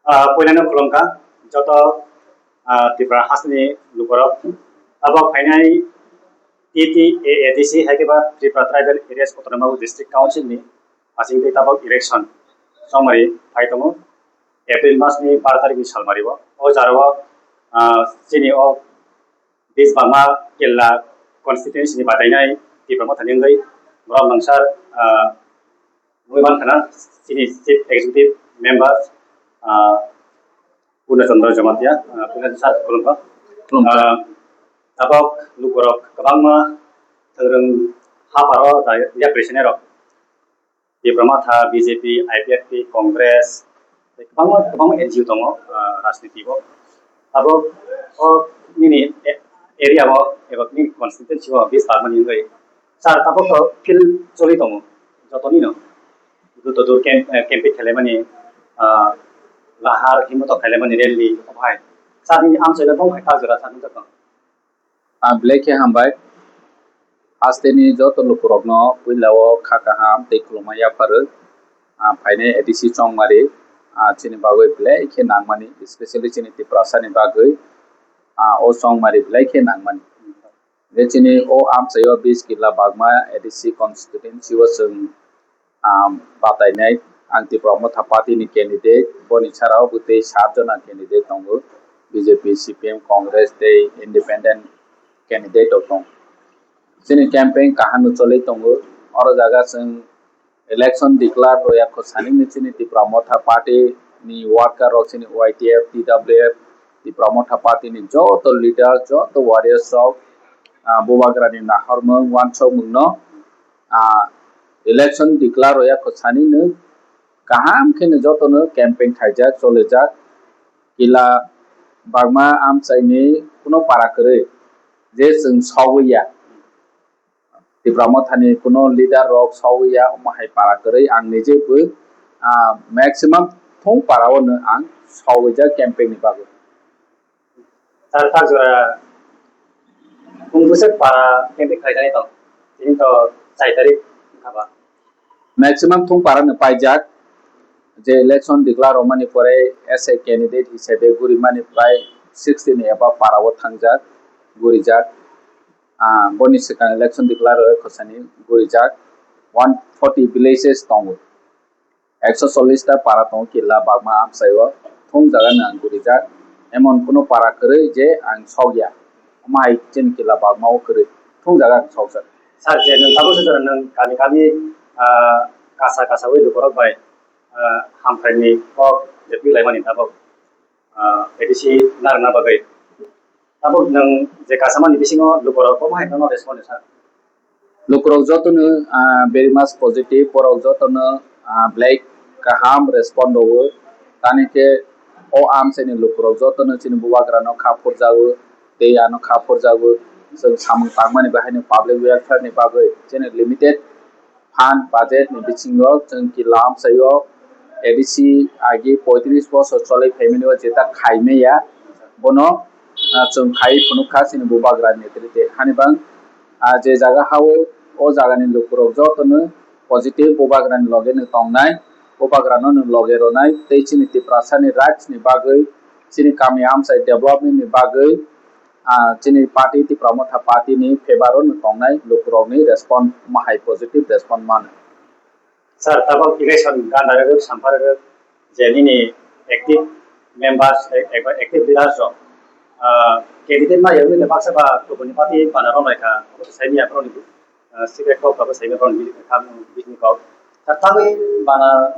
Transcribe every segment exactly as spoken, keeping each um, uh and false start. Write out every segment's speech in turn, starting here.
Ah, puilano khulumkha joto, ah, Tripura hasteni lukurok. Abo phainai T T A A D C hai khe ba Tripura Tribal Areas Autonomous District Council ni asing tei tabok election chongmari phai tongo April mas ni bar tarikh ni salmari o. O jora o, ah, chini o Bisbama Killa constituency ni batainai Tipra Motha ni wngwi borok nungsar, ah, wngwi mankha na chini Chief Executive Member, ah, Purna Chandra Jamatia, ah, Purna sir khulumkha. Khulumkha. Ah, tabok lukurok kwbangma thwngrwng hapharo da-, yapri sinai rok. Tipra Motha, B J P, I P F T, Congress, tei kwbangma, kwbangma N G O tongo, ah, rajniti o. Abo o nini a-, area o eba nini constituency o bis tangmani wngwi sir tabok to field choli tongo, jotoni no door to door camp, eh, campaign khelaimani, ah, lahar himto khelaimani rally, obo hai sir nini amchaino bong hai kajora sir nini jotoni. Ah, belai khe hambai. Hasteni joto lukurokno puilao kha kaham tei khulumma yapharo. Ah, phainai A D C chongmari, ah, chini bagwi belai khe nangmani, especially chini Tiprasani bagwi, ah, o chongmari belai khe nangmani. Je chini o amchaio bis killa bagma A D C constituency o chwng, ah, batainai. Ang Tipra Motha Party ni candidate, boni sara o bwtwi sat jona candidate tongo, B J P, C P M, Congress tei independent candidate rok tongo. Chini campaign kaham no choli tongo. Oro jaga chwng election declare roya kho sani ni chini Tipra Motha Party ni worker rok chini Y T F, T W F, Tipra Motha Party ni joto leader, joto warriors rok, ah, bubagra ni nahormung, wansokmung no, ah, election declare roya kho sani no kaham khe no joto no campaign khaijak, cholijak. Killa bagma amchai ni kuno para kwrwi je chwng sogwi ya. Tipra Mothani kuno leader rok sogwi ya, omo hai para kwrwi ang nije bo, ah, maximum thung para o no ang sogwi jak campaign ni bagwi. Sir, tak jora kung bwswk para campaign khlai jani tong? Tini to chai tarik wngkha ba. Maximum thung para no paijak, je election declare romani pore as a candidate hisabe guri mani prai sixty ni eba para o thangjak, gurijak. Ah, boni swkang election declare rw khosani gurijak one forty villages tongo. Ekso chollish ta para tongo killa bagma amchaio thung jaga no ang gurijak. Emon kuno para kwrwi je ang sokya. Omo hai chini killa bagma o kwrwi thung jaga ang sokjak. Sir, je nwng tabuk se jora nwng kami kami, ah, kasa kasa wi lukurok bai, ah, hamkrai ni kok je twi laimani tabuk, ah, A D C narwkna bagwi. Tabuk nwng je kasamani bisingo lukurok omo hai no respond sa? Lukurok jotono, ah, very much positive, borok jotono, ah, belai kaham respond rwo. Tani khe o amchaini lukurok jotono chini bubagrano kha phurjago, tei ano kha phurjago. Chwng samung tangmani bahaino public welfare ni bagwi chini limited fund budget ni bisingo chwng killa amchaio A D C agi poitris bosor choli phaimani o jeta khaimaya bono, ah, chwng khai phunuk kha chini bubagra ni netrite. Hani bang, ah, je jaga hao o jagani lukurok jotono positive bubagrani loge no tongnai, bubagrano no loge ronai tei chini Tiprasani rights ni bagwi, chini kami amchai development ni bagwi, ah, chini party Tipra Motha party ni favor o no tongnai lukurokni respond omo hai positive respond mano. Sir, tabok election ganda rwgwk sampha rwgwk je nini active members, e-, e-, active leaders rok, ah, candidate ma yagwi baksa ba kubuni party bana romlai kha, abo sai miya borok ni, ah, secret kok abo sai miya borok ni kha bisni kok. Sir, tabwi bana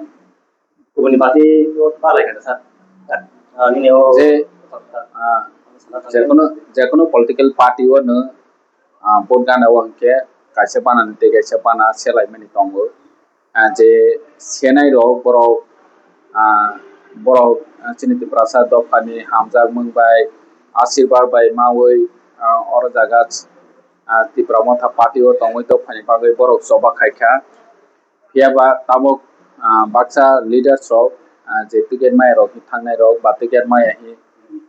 kubuni party o balai kha sir. Ah, nini o je, ah, jekono, jekono political party o no, ah, vote gana o hwnkhe kaisa bana ni tei kaisa bana selaimani tongo. Ah, je senai rok borok, ah, borok, ah, chini Tiprasa dophani hamjakmung bai asirbar bai mawi, ah, oro jaga, ah, Tipra Motha party o tongwi dophani bagwi borok choba khaikha. Phiya ba tabok, ah, baksa leaders rok, ah, je ticket maya rok hi thangnai rok ba ticket maya hi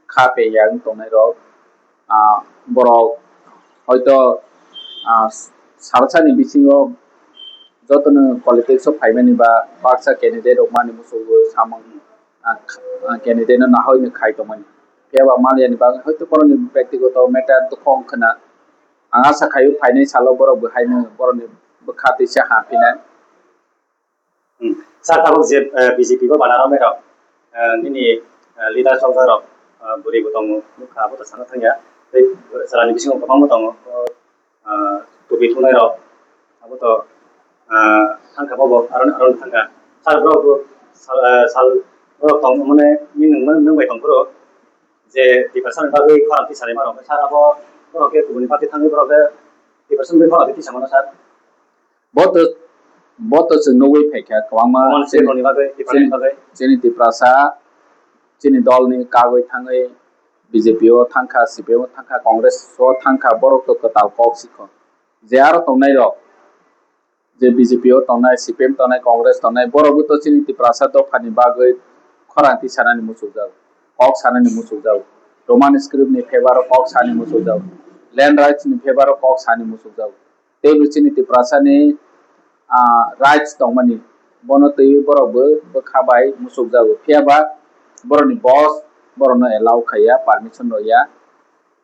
kha pengya wng tongnai rok, ah, borok hoito, ah, salsa ni bisingo jotono politics o phaimani ba baksa candidate rok mani muchungo samung ah, ah, candidate no nahoi no khai tongmani. Phiya ba maliya ni bagwi hoito borok ni bektigoto matter dukho wng khwna. Ang asa khaio phainai salo borok bo haino borok ni bwkha twi se ha phinai. Hmm. Sir, tabuk je, eh, B J P bo bana romwi rok, eh, nini, eh, leader chongjak rok, eh, bwrwi bo tongo, nukha, abo to sana thangya. Tei chwla ni bisingo kwbangma tongo, o, eh, tubi thumnai rok, abo to, eh, thangkha bobo, aro, aro thangkha. Sir, borok bo sal, eh, sal, borok tong, mane, nini nwng, nwng bai tong phuru, je Tiprasa ni bagwi khorang tisari ma rok, sir, abo borok khe kubuni party thangwi borok khe Tiprasa ni bagwi khorang tisama no, sir? Bo to, bo to chwng nugwi phaikha kwbangma Roman chini, state ni bagwi, Tiprasa ni chini, bagwi. Chini Tiprasa, chini dolni kagwi thangwi B J P o thangkha, C P M o thangkha, Congress o thangkha, borok to kwtal kok sikho. Je aro tongnai rok, je B J P o tongnai, C P M tongnai, Congress tongnai, borok bo to chini Tiprasa dophani bagwi khorang tisanani muchukjago, kok sanani muchukjago, Roman script ni favor o kok sani muchukjago, land rights ni favor o kok sani muchukjago. Teibo chini Tiprasa ni, ah, rights tongmani, bono twiwi borok bo bwkha bai muchukjago. Phiya ba borokni boss borokno allow khaiya, permission rwya,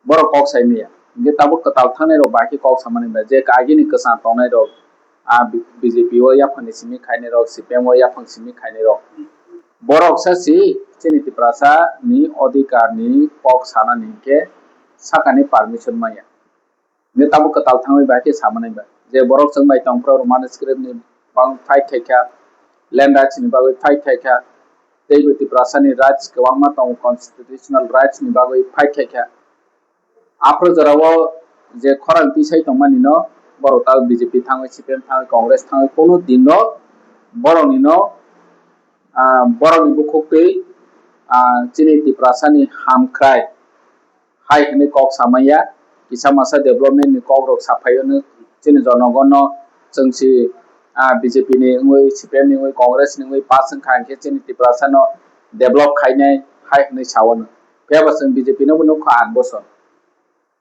borok kok sai maya. Hinkhe tabuk kwtal thangnai rok bai khe kok samani ba, je agini kwchang tongnai rok, ah, B J P o yaphangni simi khainai rok, C P M o yaphang simi khainai rok, borok sa si chini Tiprasa ni odhikar ni kok sanani hinkhe sakani permission maya. Hingke tabuk kwtal thangwi bai khe samanai ba. Je borok chwng bai tong phuru Roman script ni bagwi fight khai kha, land rights ni bagwi fight khai kha, teibo Tiprasa ni rights kwbangma tongo, constitutional rights ni bagwi fight khai kha. Aphuru jorao je khorang tisai tongmani no borok ta B J P thangwi, C P M thangwi, Congress thangwi kunu din no borok ni no, ah, borok ni bukhuk twi, ah, chini Tiprasa ni hamkrai hai hwnwi kok samaya, kisa masa development ni kok rok saphai hwnwi chini jonogon no chwng si, ah, B J P ni wngwi, C P M ni wngwi, Congress ni wngwi pass wngkha hinkhe chini Tiprasa no develop khainai hai hwnwi sao no. Phiya ba chwng B J P no bo nukha aat bosor.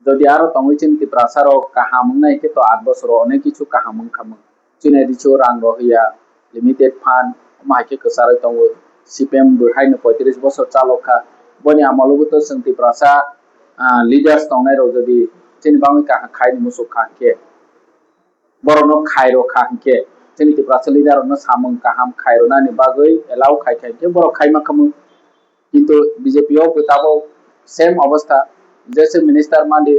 Jodi aro tongwi chini Tiprasa rok kaham wngnai hinkhe to aat bosor o onek kichu kaham wngkha mung. Chini richu rang rok ya, limited fund, omo hai khe kwcharwi tongo. C P M bo haino poitris bosor chalok kha. Boni amolo bo to chwng Tiprasa, ah, leaders tongnai rok jodi chini bagwi kaham khaini muchuk kha hinkhe, borok no khai rok kha hinkhe, chini Tiprasa leader rok no samung kaham khai rwnani bagwi allow khai kha hinkhe borok khai ma kha mung. Kintu B J P o bo tabok same obostha, jese minister mandi,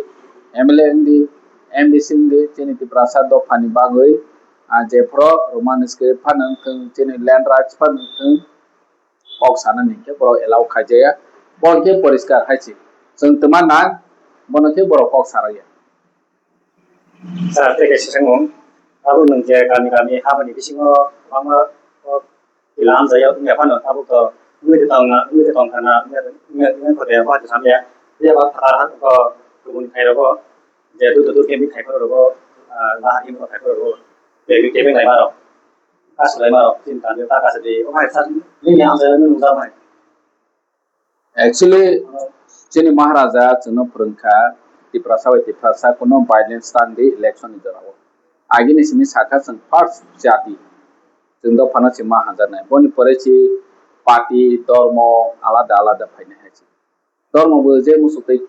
M L A wngdi, M D C wngdi, chini Tiprasa dophani bagwi, ah, jephuru Roman script phano wngthung, chini land rights phano wngthung, kok sanani hinkhe borok allow khaijaya, bo hinkhe poriskar hai se. Chwng twma nang, bono khe borok kok saraya. Sir, tei kaisa swngmung, abo nwng je kami kami habani bisingo kwbangma, o, tila amjaya wngya phano tabuk to wngwi tong, wngwi tong khana, wngya, wngya, wngya khoto ya, bo hai samya, phiya ba phatar ha to kubuni khai rogo, je dudu dudu kemi khai phano rogo, ah, lahar himo khai phano rogo, kemi kemi lai maro, kasu lai maro, chini kami ta kasu di, o hai sir, nini amjaya nung nung jam hai. Actually, chini Maharaja chwngno phwrwngkha, Tiprasa bai Tiprasa kuno violence tang di election ni jorao. Agini simi sakha chwng first jati. Chwng dophano se ma hamjaknai. Boni pore se party, dormo alada alada phainai hai se. Dormo bo je muchuk twi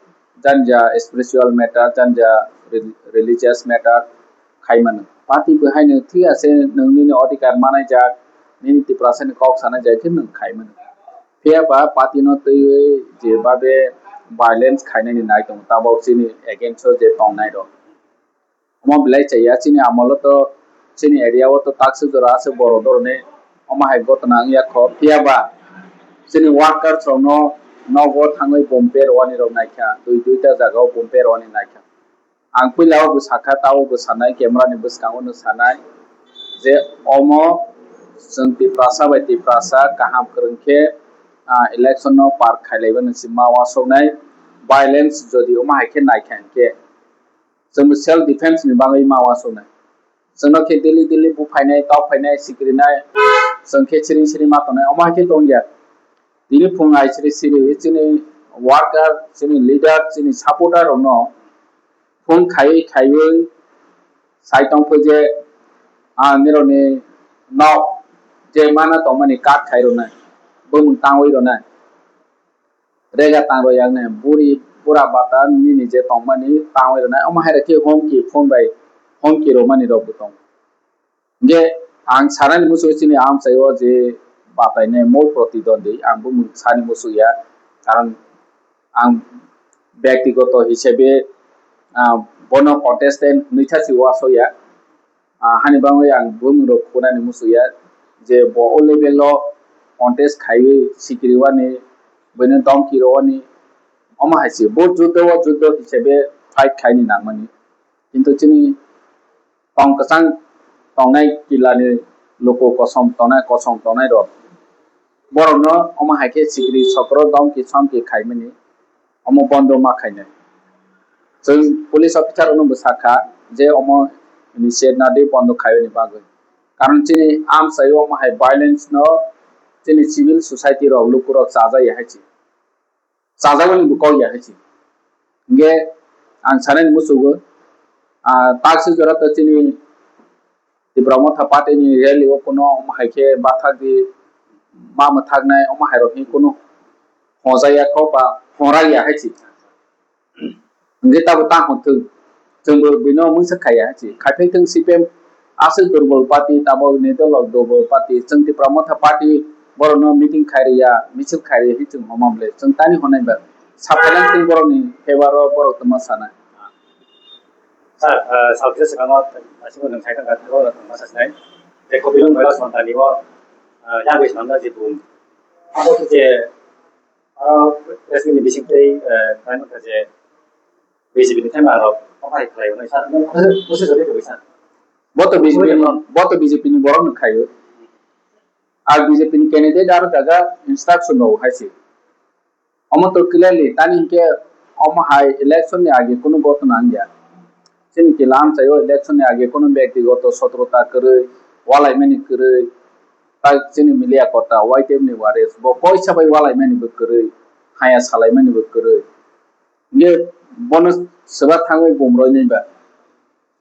janja spiritual matter, janja rel-, religious matter khai mano. Party bo haino thwi ase nwng nini odhikar manai jak, nini Tiprasa ni kok sanai jak khe nwng khai mano. Phiya ba party no twiwi je babe violence khainani nai tongo tabok chini against o je tongnai rok. Omo belai chaya chini amolo to chini area o to takswk jora aswk borok doroni omo hai gotona wngya kho. Phiya ba chini workers rok no nogo thangwi bumper wani rok naikha, dui duita jaga o bumper wani naikha. Ang puila o bo sakha, tabo bo sanai, camera ni bwskango no sanai je omo chwng Tiprasa bai Tiprasa kaham kwrwng khe, ah, election no par khailaiba nang si ma uansuknai, violence jodi omo hai khe naikha hinkhe chwng bo self defense ni bagwi ma uansuknai. Chwngno khe daily daily buphainai, tokphainai, sikrinai, chwng khe siring siring ma tongnai, omo hai khe tongya. Tini phung aisiri siri chini worker, chini leader, chini supporter rokno phone khaiwi khaiwi sai tongkho je, ah, nirokni nok je mana tongmani cut khai rwnai. bumung tangwi rwnai. Rega tang rw yaknai, buri bura bata nini je tongmani tangwi rwnai, omo hai rw khe homki phone bai homki rwmani rok bo tongo. Hingke ang sanani muchung chini amchai o je batainai mol protidwandi ang bumung sani muchung ya, karon ang byaktigoto hisabe, ah, bono contestant hwnwi thachi uaso ya. Ah, hani bagwi ang bumung rok khunani muchung ya je bo o level o contest khaiwi sikiri wani, buino domki rwani, omo hai se bo judo o judo hisabe fight khaini nangmani. Kintu chini tong kwchang tongnai kila ni luku kosom tongnai, kosom tongnai rok, borok no omo hai khe sikiri sokro domki somki khaimani, omo bondo ma khainai. Chwng police officer rok no bwsa kha je omo initiate na di bondo khaiyani bagwi. Karon chini amchai o omo hai violence no chini civil society rok luku rok chajak ya hai se. Chajak ni bo kok ya hai se. Hingke ang sanai ni muchungo, ah, taksi jora to chini Tipra Motha Party ni rally o kuno omo hai khe bathak di ma mwthaknai omo hai rok ni kuno hojaya kho ba hora ya hai se. Hingke tabuk ta hwn thung, chwngbo bino mungsa khaiya hai se. Khaithai thung C P M aswk durbol party, tabuk ni dolo durbol party, chwng Tipra Motha Party borokno meeting khai riya, misil khai riya hin chwng homa bwle. Chwng tani hwnai ba, saphailang chwng borokni favour o borok tongma sanai. Sir, ah, salkisa swkango aswk nwng saithang gati borok tongma sasinai. Tei kopilung Kailash Montani o, ah, yagwi swnamjak je bum. Abo khe je, ah, press meet ni bising tei, eh, kaimwkha je B J P ni thema rok omo hai khlai hwnwi sir, nung bwswk jodi kwrwi sir. Bo to B J P ni, bo to B J P ni borok no khaio. Ar B J P ni candidate aro jaga instruction rw hai se. Omo to clearly tani hinkhe omo hai election ni age kunu gotona wngya. Chini kila amchai o election ni age kunu byaktigoto sotrota kwrwi, walaimani kwrwi, tai chini miliya kota Y T F ni waris bo poisa bai walaimani bo kwrwi, haya salaimani bo kwrwi. Nge bono swba thangwi bumroi nai ba.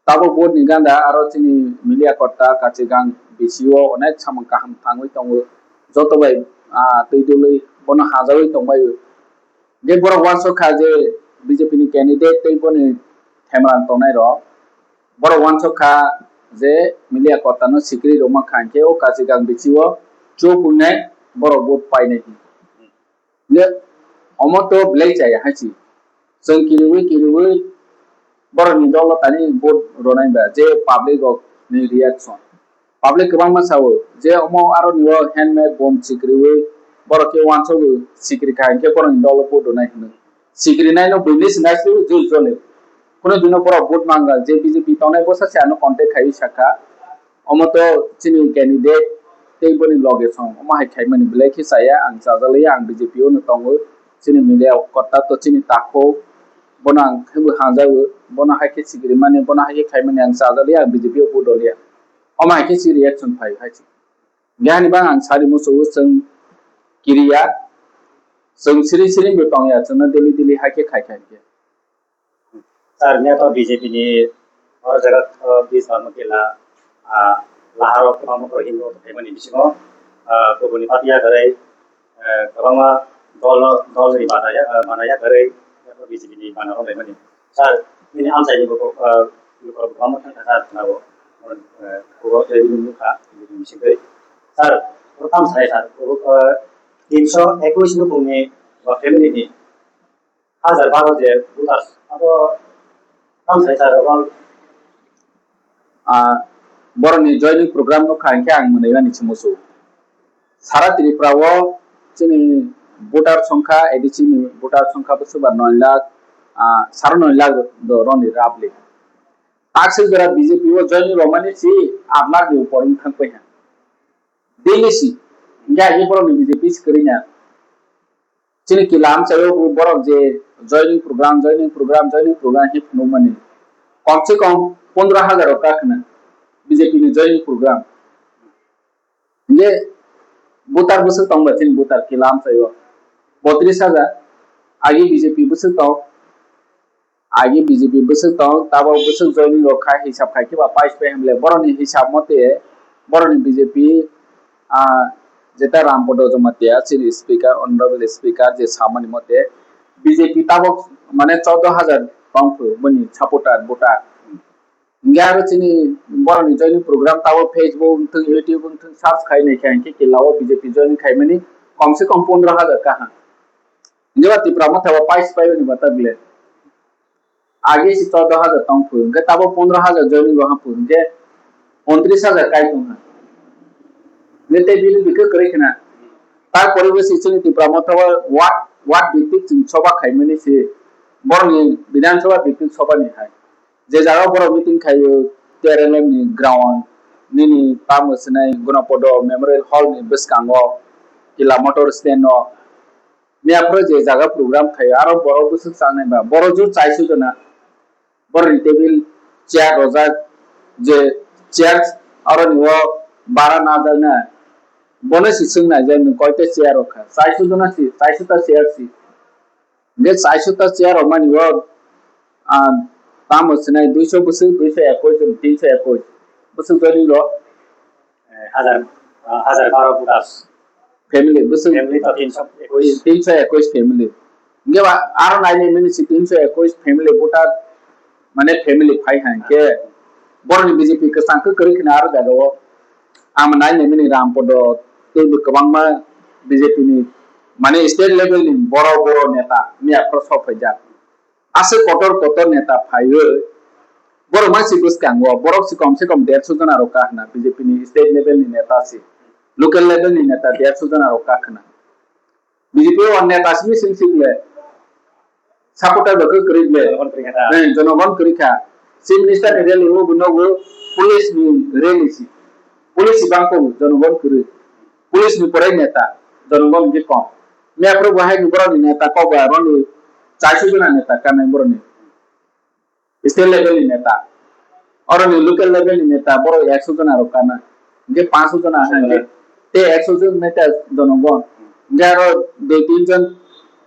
Tabuk vote ni ganda aro chini miliya kota kachigang B C O onek samung kaham thangwi tongo. Joto bai, ah, twi dului bono hajawi tongbai. Je borok uansuk kha je B J P ni candidate tei boni themrang tongnai rok. Borok uansuk kha je miliya kota no sikri rwma kha hinkhe o kachigang B C O chupungnai borok vote painai. Je omo to belai chaya hai se. Chwng kiriwi kiriwi borokni dolo tani vote rwnai ba je public rok ni reaction. Public kwbangma sao je omo aro ni o handmade bomb sikriwi borok khe uansukgo sikri kha hinkhe borokni dolo vote rwnai hwnwi. Sikrinai no buini se naisli jul jole. Kunu dino borok vote mangkha je B J P tongnai bwsa se ano contact khaiwi sakha. Omo to chini candidate tei boni loge song omo hai khaimani belai khe chaya ang chajakliya ang B J P o no tongo chini media kota to chini takhuk bono ang khe bo hamjago bono hai khe sikiri mani bono hai khe khaimani ang chajakliya ang B J P o vote rwliya omo hai khe si reaction phai hai se. Hingke hani bang ang sari muchungo chwng kiriya chwng siri siri bo tongya chwngno daily daily hai khe khai khai khe. Sir, niya to B J P ni o jaga, o, bis barma kela, ah, laharo kwbangma koro hindu tongthai mani bisingo, ah, kubuni party ya kwrwi, eh, kwbangma dol, dol ni bana ya, ah, bana ya kwrwi, niya to B J P ni bana rok lai mani. Sir, nini amchai ni bo, ah, lukurok kwbangma thang thang sir khwnao, eh, kubo tei bini nukha, bini bisingtwi. Sir, bo tam sai sir, bo, eh, tinso ekush nukung ni bo family ni, hajar baro je voters, abo tam sai sir, abo. Ah, borokni joining program no kha hinkhe ang mwnwi ani se muchung. Sara Tripura o chini voter songkha, A D C ni voter songkha bwswk ba noi lakh, ah, sara noi lakh do roni roughly. Takswk jora B J P o joining romani si aat lakh ni upor wng thang pai ha. Daily si, hinkhe agi borokni B J P si kwrwi na. Chini kila amchaio bo borok je joining program, joining program, joining program hinwi phunukmani. Kom se kom pondro hajar rok kha khna B J P ni joining program. Hinkhe voter bwswk tongba chini voter kila amchaio botris hajar, agi B J P bwswk tong, agi B J P bwswk tong, tabok bwswk joining rok khai hisab khai khe ba pais pai hamle borokni hisab mote borokni B J P, ah, Jeta Rampodo Jamatia, chini speaker, honorable speaker, je samani mote, B J P tabok mane chordo hajar tongphu boni supporter, voter. Hingke aro chini borokni joining program tabok Facebook wngthung, YouTube wngthung, search khai nai khe hingke kila o B J P joining khaimani kom se kom pondro hajar kaham. Hingke ba Tipra Motha bo pais pai bani bata bile. Age si chordo hajar tong phu, hingke tabo pondro hajar joining roha phu, hingke untris hajar kai tong ha. Hingke tei bini bikhe kwrwi khna. Tarpore bo si chini Tipra Motha o ward, ward biktik chwng soba khaimani si borokni Bidhan Sabha biktik soba ni hai. Je jaga borok meeting khaio, T R L M ni ground, nini tamo sinai Gunapodo Memorial Hall ni bwskango, Kila Motor Stand no, Miyaphoro je jaga program khaio, aro borok bwswk changnai ba, borok jor chaisu jona, borokni table chair rojak, je chair aroni o bara najakna, bono si swng naijak nwng koita chair rok kha, chaisu jona si, chaisu ta chair si, je chaisu ta chair rok mani o, ah, tamo sinai duiso bwswk, duiso ekush, tinso ekush bwswk joining rok. Eh, hajar, ah, hajar baro voters. Family, bwswk family to tinso ekush. Tinso ekush family. Hingke ba, aro naini mini si tinso ekush family voter, mane family phai hai ke. Borokni B J P kwchang khe kwrwi khna aro jaga o. Ang naini mini Rampodo tei bo kwbangma B J P ni, mane state level ni boro boro neta miya pro sok phaijak. Aswk kotor kotor neta phaiwi borok mangsi bwskango, borok si kom se kom derso jona rok kha hwna, B J P ni state level ni neta si, local level ni neta derso jona rok kha hwna. B J P o neta simi sing sing le supporter bo khe kwrwi le. Jonogon kwrwi kha. Eh, jonogon kwrwi kha. Chief Minister ni rally o bo nogo police ni rally si. Police si bangko jonogon kwrwi. Police ni pore neta, jonogon hwnkhe kom. Miyaphuru bo hai ni borok ni neta kok bai aro ni chaisu jona neta kanai borok ni. State level ni neta. Oro ni local level ni neta borok ekso jona rok kana. Hingke panso jona hai hingke. Te ekso jon neta jonogon. Hingke aro dui tin jon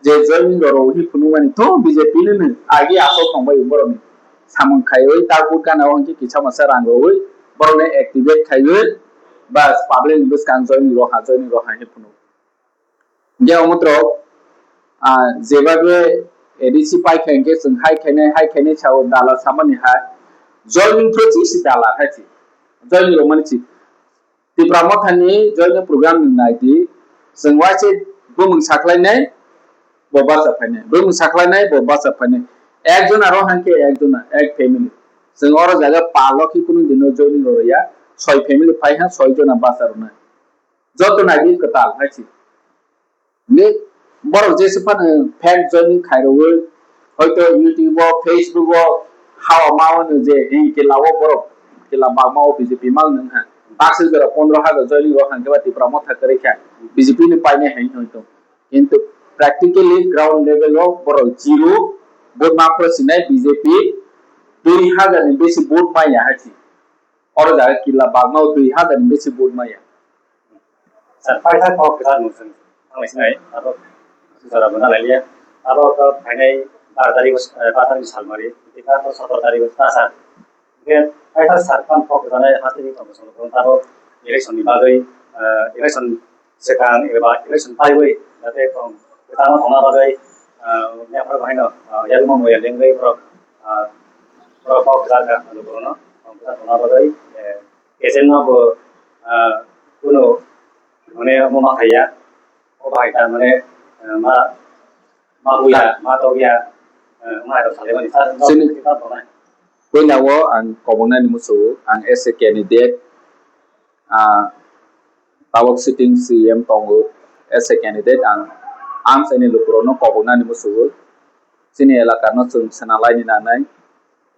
je joining rok hi phunukmani to B J P ni no agi asol tongbai borok ni. Samung khaiwi ta kut kana o hingke kisa masa rang rwi borok no activate khaiwi bas public ni bwskang joining rok ha joining rok ha hi phunuk. Hingke omo tro, ah, jebabe A D C pai khe hingke chwng hai khainai, hai khainai sao dala samani hai. Joining pho chi si dala hai chi. Joining rok mani chi. Tipra Motha ni joining program ni nai di. Chwng waise bumung sakhlainai, bo bacha phainai. Bumung sakhlainai, bo bacha phainai. Ek jona ro hangke ek jona, ek family. Chwng oro jaga palo khe kunu dino joining rok ya. Soi family phai ha, soi jona bacha rwnai. Joto nai di kwtal hai chi. Ni borok jesa phano fake joining khairogwi, hoito YouTube o, Facebook o, hawa ma hwnwi je hini kila o borok kila bangma o B J P mal nung ha. Baksa jora pondro hajar joining rok hangkhe ba Tipra Motha kwrwi kha. B J P ni painai hai hwnwi tong. Kintu practically ground level o borok zero vote ma phro sinai B J P dui hajar ni besi vote maya hai si. Oro jaga kila bangma o dui hajar ni besi vote maya. Sir, paithak kok kwchar mung chwng thanglaisai, abo jora bo nalailiya. Abo kok phainai bar tarikh, eh, bar tarikh salmari, tei kok sotor tarikh ta sir. Hingkhe paithak sir, tamo kok kwcharnai hasteni tongmosong abo election ni bagwi, eh, election swkang eba election paiwi, jate tong kwchangma tongna bagwi, eh, yaphar bahaino, eh, yagma moya lengwi borok, eh, borok kok kwchar kha, borokno tong kwchar tongna bagwi, eh, agent no bo, ah, kuno, mane, omo ma khaiya, o bahai ta, mane, ah, ma, ma buya, ma tokya, ah, ma rok salai mani, ta, ta, Sini. Ta, ta, ta, Puila o ang kobongnani musugo, ang as a candidate, ah, tabok sitting C M tongo, as a candidate ang, ang saini lukurokno kobongnani musugo, chini elakano chwng swnalaini nangnai,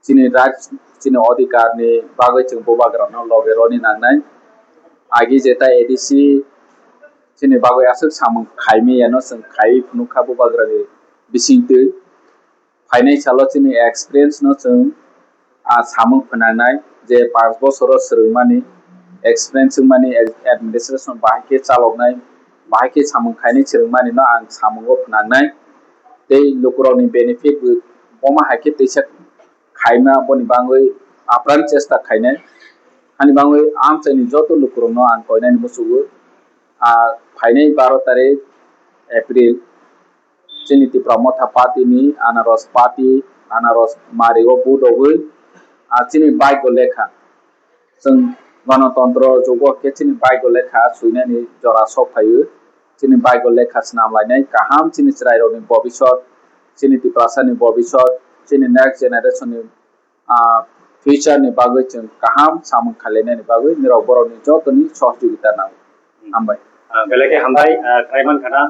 chini rights, chini odhikar ni bagwi chwng bubagrano loge roni nangnai. Agi jeta A D C chini bagwi aswk samung khaimiyano chwng khaiwi phunukha bubagrani bisingtwi. Phainai salo chini experience no chwng, ah, samung phnangnai je panch bosoro swrwngmani experience wngmani ad-, administration bahai khe chaloknai, bahai khe samung khainai swrwngmani no ang samungo phnangnai. Tei lukurokni benefit bo, boma hai khe teisa khaima boni bagwi apran chesta khainai. Ani bagwi amchaini joto lukurokno ang koinani muchungo. Ah, phainai baro tarik April chini Tipra Motha Party ni Anaros Party, Anaros Mari o vote rogwi, ah, chini bike o lekha. Chwng Ganatantro jugo khe chini bike o lekha swinani jora sok phaio. Chini bike o lekha swnam lainai kaham chini chwrai rokni bobisot, chini Tiprasa ni bobisot, chini next generation ni ah, future ni bagwi chwng kaham samung khlainani bagwi nirok borokni jotoni sohojogita nango. Hambai. Ah, belai khe hambai, ah, khlaiman khana,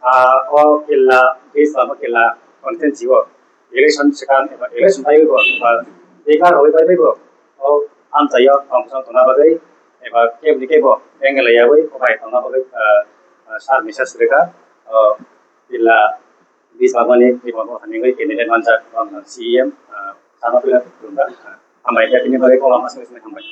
ah, o Killa, Biswama Killa constituency o election swkang eba election paiwi bo, eba bekar rogwi bai bai bo, o amchaio tongthok tongna bagwi eba keboni kebo bengal yaui o bai tongna bagwi, ah, ah, sir message rwkha, o Killa Biswamani Tripura bo hamjagwi candidate manjak, ah, C E M, ah, Sano Pila Tripura, ah, hambai khe bini bagwi kok lama swngwi swngwi hambai.